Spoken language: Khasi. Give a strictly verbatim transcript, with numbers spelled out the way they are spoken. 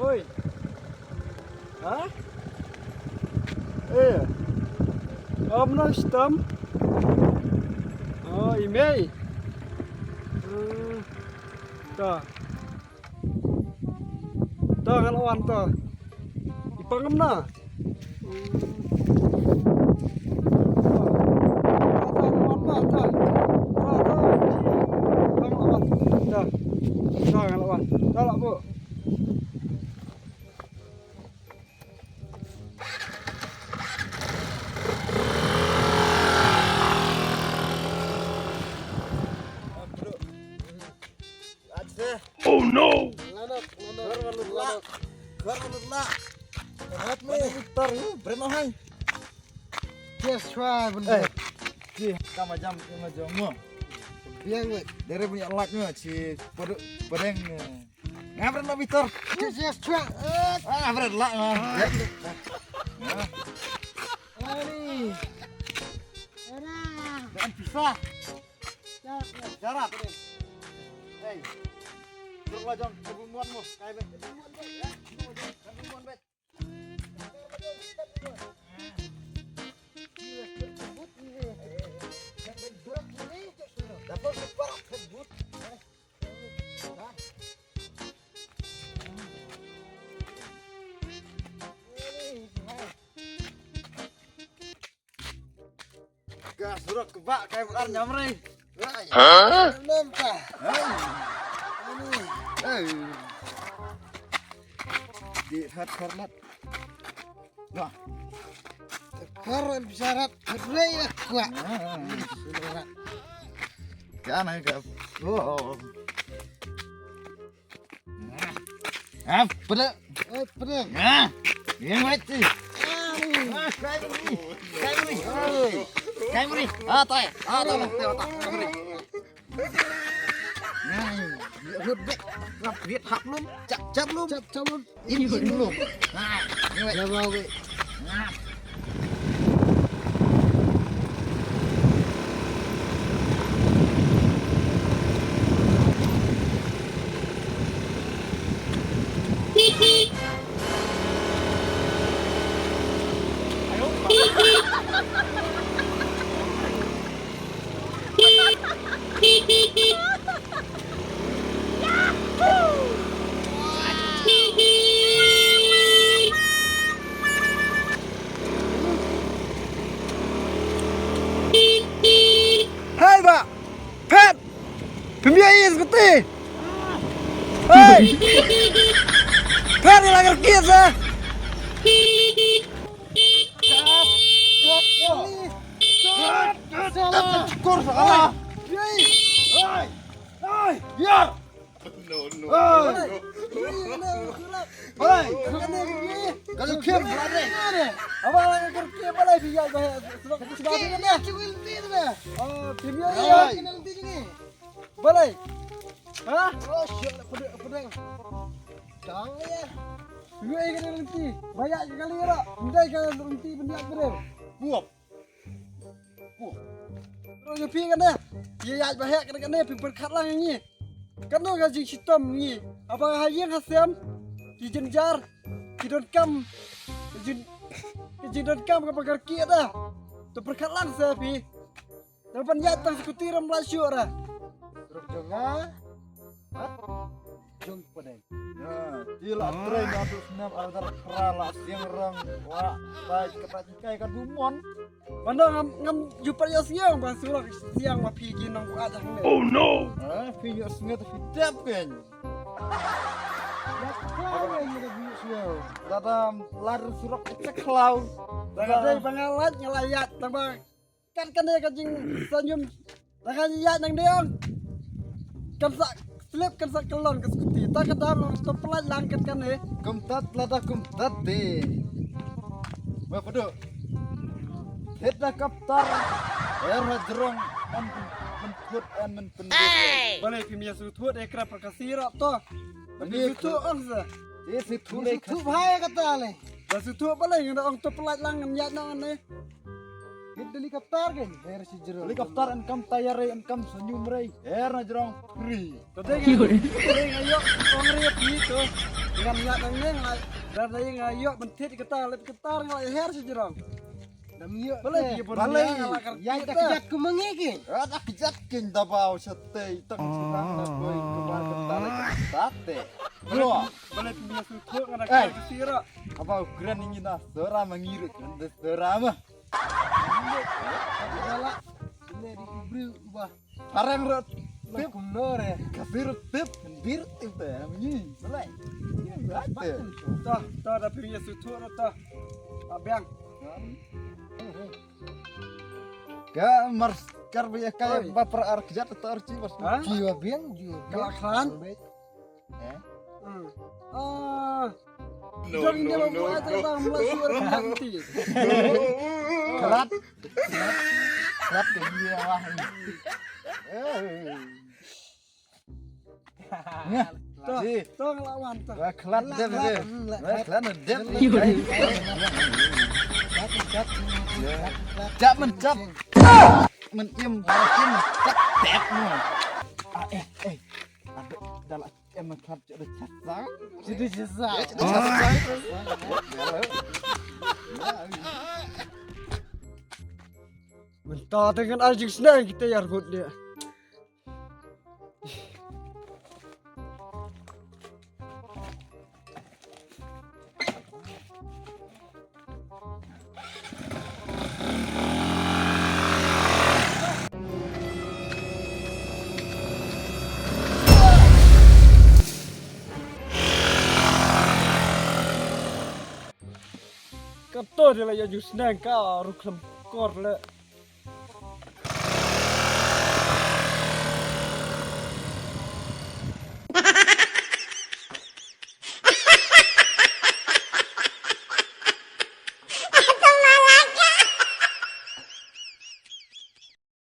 Oi. Ha? Eh. Om no stam. Oh, i mei. Hmm. Ta. Ta, ngan wan ta. I pangam na. Oh no! Lanok, lanok, lanok. Kar lanok la. Rat me. Tar yu, brem hai. Yes, try bun. Eh. Ji, kama jam, kama jam mo. Biang we. Dere punya lat mo, ci podo, podeng. Ngam brem la bitar. Yes, yes, try. Ah, brem la mo. Ani. Era. Dan pisah. Jarap. Hei. Terus lah jam kebumuan mo. Kai bet. Kebumuan bet. Kebumuan bet. Dapat separak kebut. Ka surok ka ba kai bakar nyamre. Ha? Nampa. Hey. Di hat karmat. Wah. Karan syarat rei aku. Ka na ka. Oh. Ah, pada. Eh, pada. Ah, yang mati. Ah, kai muri. Kai muri. Kai muri. Ah, tai. Ah, tai. Nah, hut bek. Rap hit hap lum. Cap cap lum. Cap cap lum. In in lum. Nah, ini wek. Jawab wek. Nah. Hai ba. Phet. Pynbiang ïa skuti. Hai. Phet ïa la ka kit sa. Kur sa. Hai. Biar. No, no, no. Hei, ka la khim, brother. Aba la ka khim, ba la phi ïa ba. Ba la. Ha? Oh, shit, pede, pede. Dang ya. Phi ïa ka lynti. Ba ïa ka kali ra. Ndai ka lynti pyndiat pede. Buap. Ro ïa phi kane. Ïa ïa ba heh kane kane phi pyrkhat lang ngi. Kano ka jingshitom ngi. Haba ha ïing ha sem. Ki jynjar. Ki donkam. Ki jyn, ki jingdonkam kaba kyrkieh da. To pyrkhat lang sa phi. Nang ban ïaid tang skuti ram la shuh ra. Ruh jong nga. Jong pdeng. Ïa, ki la trei na tu snem ar dar kra la siang rang la bai kata kai ka dumon. Mano ngam ngam ju pat ïa siang ba surok siang ma phi ki nang buat jang ne. Oh no. Ha, phi ïa snget phi tep ken. Ïa kau ïa ngi da phi ïa siang. Lada lar surok ka cheklaw. Lada dei ba nga lait nga la ïaid tang ba Kat kane ka jingsngewsih. Lada ka ïaid nang dei ong. Kan sa slip kan sa kyllon ka skuti. Ta ka dang to pynlait lang kat kane. Kumtat lada kumtat de. Ba padu. Hit na kaptar. Er ha jrong an men put an men pendut. Balei phim ïa sngewthuh de krap ka sirap to. Ni sngewthuh ong sa. Ni sngewthuh de sngewthuh bha ïa kata le. Ba sngewthuh balei ngan ong to pynlait lang ngan ïaid nang ne. Hit Helicopter kan? Her shi jrong. Helicopter en kam tayar, en kam senyum rei. Her na jrong free. To dei nga, to dei nga ïoh kong rei phi to. Ngan ïa nang neng ai. Dar dei nga ïoh bentit kata, lep kata nga her shi jrong. Dam ïoh. Balei te. Balei. Ïa da kjat ku mengi ki. Ada kjat king da bau shatei tang sirang na koi kebar kata le kata te. Bro. Balei phi ïa su thok nga da kjat sirah. Abau kren ini na sera mengirit kan de sera mah. Pareng rot tip. Kumno re? Kasir tip. Bir tip te, mini. Belai. Tah, tah, da phi ïa su thok rot tah. Abiang. Ka mar kar ba ïa ka ba per ar kjat ta ar chi bas. Jiwa biang, jiwa biang. Kelak klan. Eh? Hmm. Ah. Jong dia buat apa bang mula suara nanti. Kelat. Kelat ke dia wah. Eh. Tuh, tuh ngelawan tuh. Wah, kelat dem deh. Wah, kelat dem. Jap men jap. Men im, im. Jap tep mo. Ah, eh, eh. Ada dalam Em khat jada chat sang. Jada chat sang. Mynta te ngan ai jingsneng kita ïa rngut nia. Kato de la ïa ju sneng ka ruh khlem kor le.